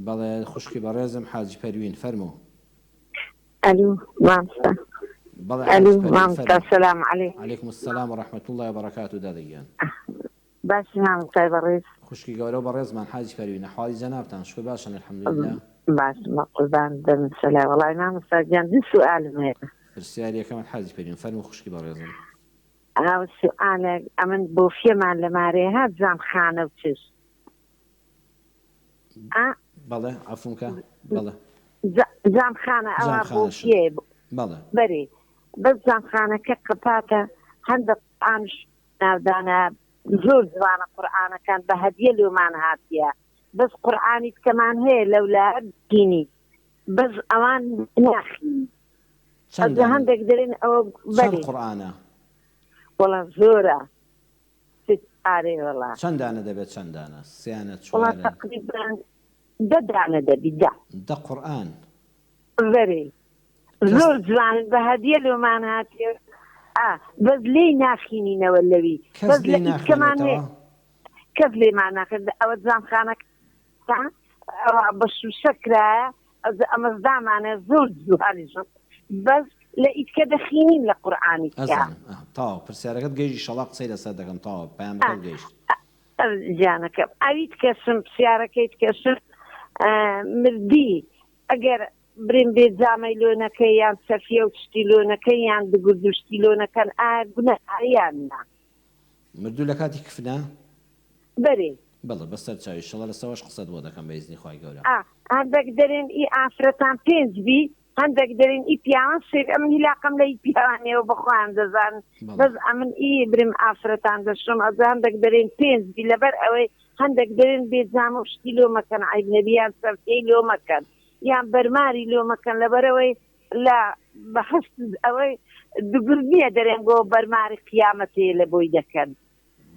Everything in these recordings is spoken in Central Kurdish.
بەڵێ خوشکی بەڕێزم حاجی پەروین فەرموو. ئەلو مامۆستا. بەڵێ حاجی ئەلو پەروین مامۆستا فەرموو. سلام علیک. علیکم السلام و رحمە اللە و بەرەکاتو دادە گیان. باشی مامۆستای بەڕێز. خوشکی گەورە و بەڕێزمان حاجی پەروین ئەحواڵی جەنابتان شکور باشن الحمدللە. باشم بەقوربان دەمت سەلام وەڵای مامۆستا گیان دوو سوئالم هەیە. پرسیاری یەکەمت حاجی پەروین فەرموو خوشکی بەڕێزم. ئەو سوئالێک ئەمن بۆفیەمان لە مارێ هات زام خانە و چش ئا. بەڵێ عەفوم کە بەڵێ. جامخانە ئەوە جامخانە شن بۆفیە بەڵێ. بەرێ بەس جامخانەکە قەپاتە هەندە قورئانش ناودانە زۆر جوانە قورئانەکان بە هەدیە لۆمان هاتیە بەس قورئانی تکەمان هەیە لەولا بینی بەس ئەوان ناخینی چەند ئەجە دانە هەندێک دەرێن ئەوە چەند بەرێ قورئانە؟ وەڵا زۆرە چ ئارێ وەڵا. چەند دانە دەبێت چەند دانە سیانە وەڵا چوارە؟ تەقریبەن دە دانە دەبی دە. دە قورئان. بەرێ کەس. زۆر جوانن بە هەدیە لۆمان هاتیە ئا بەس لێی ناخینینەوە لەوی کەس بەس لە لێی ئیتکەمان هەیە ناخوێنێتەوە؟ کەس لێمان ناخێت ئەوە جامخانەکە ئەوە بە شوشە کرایە ئەجە ئەمەش دامانە زۆر جوانیشە بەس لە ئیتکە دەخینین لە قورئانی تکا. ئەزانم ئا تەواو پرسیارەکەت گەیشت ئیشەڵا قسەی لەسەر دەکەم تەواو پەیامەکەت گەیشت. گیانەکەم ئەوی تکەشم پرسیارەکەی تکەشم مردی ئەگەر برێم بێ جامەی لۆ نەکەی یان چەفیە و چشتی لۆ نەکەی یان دگرد و شتی لۆ نەکەن ئایا گوناحە یان نا؟ مردوو لە کاتی کفنا؟ بەرێ. بەڵێ بەسەر چاوی شڵە لەسەوەش قسەت بۆ دەکەم بە ئیزنی خوای گەورە. ئا هەندەک دەرێن ئی ئافرەتان پێنج بی هەندەک دەرێن ئی پیاوان سێ بی ئەمن هیلاقەم لە ئی پیاوان نیە و بە خۆیان دەزانن بەڵێ. بەس ئەمن ئی برم ئافرەتان دەشۆم ئەجا هەندەک دەرێن پێنج بی لەبەر ئەوەی هەندەک دەرێن بێ جامە و شتی لۆ مەکەن عەیب نەبی یان سەرپێی لۆ مەکەن یان بەرماری لۆ مەکەن لەبەرئەوەی لە بەهەشت ئەوەی دوگر نیە دەرێن بۆ بەرماری قیامەتێ لە بۆی دەکەن.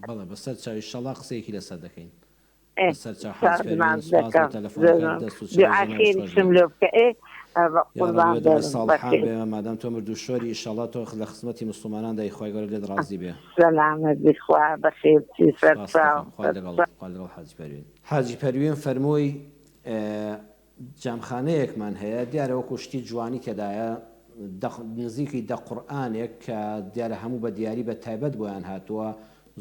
بەڵێ بەسەر چاو ئیشەڵا قسەیەکی لەسەر دەکەین ئێ بەسەر چاو حاجی پەروین سازمان سوپاس بۆ دەکەم تەلەفۆنەکەت زۆر دەست و چاوی دوعای جەنابیشت خۆش خێریشم بێ لۆ بکە ئێ بە یاڕەبی قوربان بە دوعای بم ساڵحان بەخێر بێ مادام تۆ مردوو شۆری ئیشەڵا تۆ لە خزمەتی موسڵماناندای خوای گەورە لێت ڕازی بێ. سەلامەت بی خوا بەخێر بچی سەر سوپاست چاو دەکەم خوات سەر لەگەڵ چاو. خوات لەگەڵ حاجی پەروین. حاجی پەروین فەرمووی جامخانەیەکمان هەیە دیارە وەکو شتی جوانی تێدایە دەق نزیکی دە قورئانێک کە دیارە هەموو بە دیاری بە تایبەت بۆیان هاتووە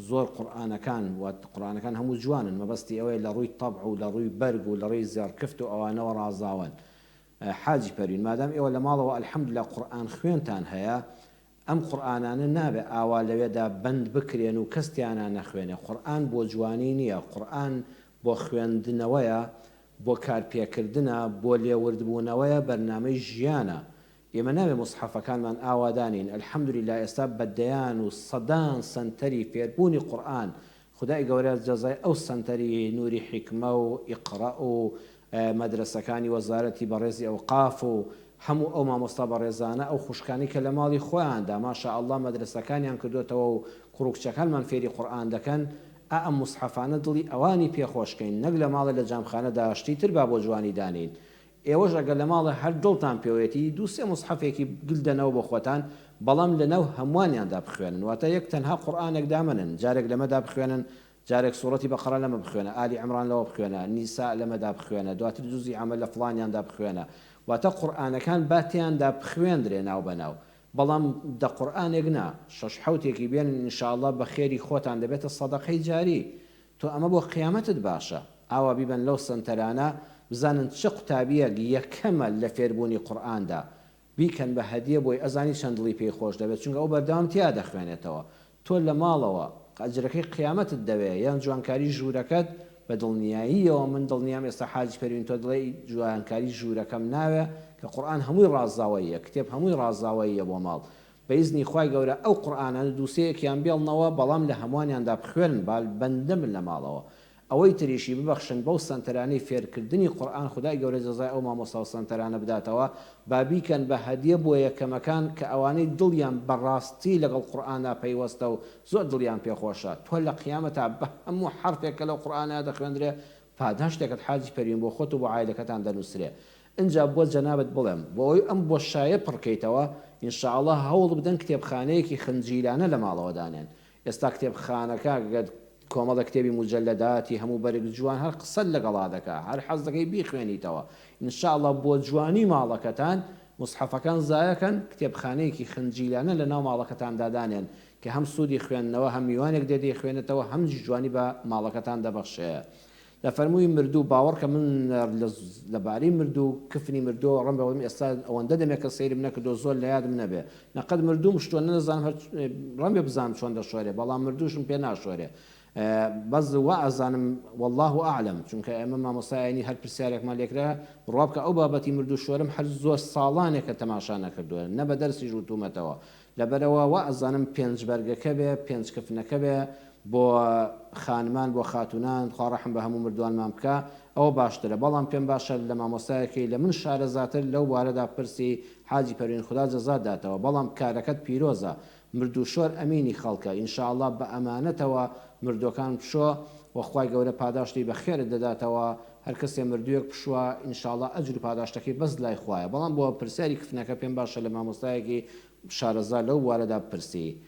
زۆر قورئانەکان وات قورئانەکان هەموو جوانن مەبەستی ئەوەیە لە ڕووی تەبع و لە ڕووی بەرگ و لە ڕێی زێڕکفت و ئەوانەوە ڕازاوەن حاجی پەروین مادام ئێوە لە ماڵەوە الحمدللە قورئان خوێنتان هەیە ئەم قورئانانە نابێ ئاوا لەوێدا بەند بکرێن و کەس تیانا نەخوێنێ قورئان بۆ جوانی نیە قورئان بۆ خوێندنەوەیە بۆ کار پێکردنە بۆ لێوردبوونەوەیە بەرنامەی ژیانە ئێمە نابێ موسحەفەکانمان ئاوا دانێین الحمدللە ئێستا بە دەیان و سەدان سەنتەری فێربوونی قورئان خودای گەورە جەزای ئەو سەنتەری نوری حیکمە و ئیقرا و مەدرەسەکانی وەزارەتی بەڕێزی ئەوقاف و هەموو ئەو مامۆستا بەڕێزانە ئەو خوشکانەی کە لە ماڵی خۆیاندا ما شاء اللە مەدرەسەکانیان کردۆتەوە و کوڕ و کچەکانمان فێری قورئان دەکەن ئا ئەم موسحەفانە دڵی ئەوانی پێ خۆش کەین نەک لە ماڵێ لە جامخانەدا شتی تر با بۆ جوانی دانێین ئێوەش ئەگەر لە ماڵێ هەر دڵتان پێوەیەتی دوو سێ موسحەفێکی گل دەنەوە بۆ خۆتان بەڵام لە ناو هەموانیاندا بخوێنن واتە یەک تەنها قورئانێک دامەنن جارێک لەمەدا بخوێنن جارێک سوڕەتی بەقەرە لەمە بخوێنە، ئالی عیمران لەوە بخوێنە، نیساء لەمەدا بخوێنە، دواتر جوزی عەمە لە فڵانیاندا بخوێنە. واتە قورئانەکان با تێیاندا بخوێندرێ ناو بە ناو. بەڵام دە قورئانێک نا، شەش حەوتێکی بێنن ان شاء اللە بە خێری خۆتان دەبێتە سەدەقەی جاری. تۆ ئەمە بۆ قیامەتت باشە. ئاوا بیبەن لەو سەنتەرانە بزانن چ قوتابیەک یەکەمە لە فێربوونی قورئاندا. بیکەن بە هەدیە بۆی ئەزانی چەند دڵی پێی خۆش دەبێت چونکە ئەو بەردەوام تیا دەخوێنێتەوە تۆ لە ماڵەوە ئەجرەکەی قیامەتت دەوێ یان جوانکاری ژوورەکەت بە دڵنیاییەوە من دڵنیام ئێستا حاجی پەروین تۆ دڵێی جوانکاری ژوورەکەم ناوێ کە قورئان هەمووی ڕازاوەییە کتێب هەمووی ڕازاوەییە بۆ ماڵ بە ئیزنی خوای گەورە ئەو قورئانانە دووسێیەکیان بێڵنەوە بەڵام لە هەموانیاندا بخوێنن با بەندە بن لە ماڵەوە ئەوەی تریشی ببەخشن بەو سەنتەرانەی فێرکردنی قورئان خودای گەورە جەزای ئەو مامۆستا و سەنتەرانە بداتەوە با بیکەن بە هەدیە بۆ یەکەمەکان کە ئەوانەی دڵیان بەڕاستی لەگەڵ قورئانا پەیوەستە و زۆر دڵیان پێ خۆشە تۆ لە قیامەتا بە هەموو حەرفێک کە لەو قورئانەیا دەخوێندرێ پاداشتێکت حاجی پەروین بۆ خۆت و بۆ عایلەکەتان دەنوسرێ ئینجا بۆ جەنابت بڵێم بۆ ئەوەی ئەم بۆشایە پڕکەیتەوە ان شاء اللە هەوڵ بدەن کتێبخانەیەکی خنجیلانە لە ماڵەوە دانێن ئێستا کتێبخانەکە گەر. کۆمەڵە کتێبی موجەلەداتی هەموو بەرگ جوان هەر قسەت لەگەڵا دەکا هەر حەز دەکەی بیخوێنیتەوە ان شاء اللە بۆ جوانی ماڵەکەتان موسحەفەکان زایەکەن کتێبخانەیەکی خنجیلانە لەناو ماڵەکەتاندا دانێن کە هەم سوودی خوێندنەوە هەم میوانێک دێ دەیخوێنێتەوە هەمجیش جوانی بە ماڵەکەتان دەبەخشێ. لە فەرمووی مردوو باوەڕکە من لە بارەی مردوو کفنی مردووەوە ڕەنگە بڵێم ئێستا ئەوەندە دەمێکە سەیرم نەکردووە زۆر لە یادم نەبێ نە قەت مردووم شتووە نە دەزانم هەر ڕەنگە بزانم چۆن دەشۆرێ بەڵام مردووشم پێ ناشۆرێ بەس وا ئەزانم واللە اعلم چونکە ئێمە مامۆستای ئاینی هەر پرسیارێکمان لێکرا بڕوا بکە ئەو بابەتی مردوو شۆرم هەر زۆر ساڵانێکە تەماشا نەکردووە نە بە دەرسیش وتومەتەوە لەبەرئەوە وا ئەزانم پێنج بەرگەکە بێ پێنج کفنەکە بێ بۆ خانمان بۆ خاتوونان خوا ڕەحم بە هەموو مردووانمان بکا ئەوە باشترە بەڵام پێم باشە لە مامۆستایەکی لە من شارەزاتر لەو بوارەدا بپرسی حاجی پەروین خودا جەزات داتەوە بەڵام کارەکەت پیرۆزە مردووشۆر ئەمینی خەڵکە ان شاء اللە بە ئەمانەتەوە مردووەکان بشۆ وە خوای گەورە پاداشتی بە خێرت دەداتەوە هەرکەسێ مردوویەک بشوا ان شاء اللە ئەجر و پاداشتەکەی بەس لای خوایە بەڵام بۆ پرسیاری کفنەکە پێم باشە لە مامۆستایەکی شارەزا لەو بوارەدا بپرسی.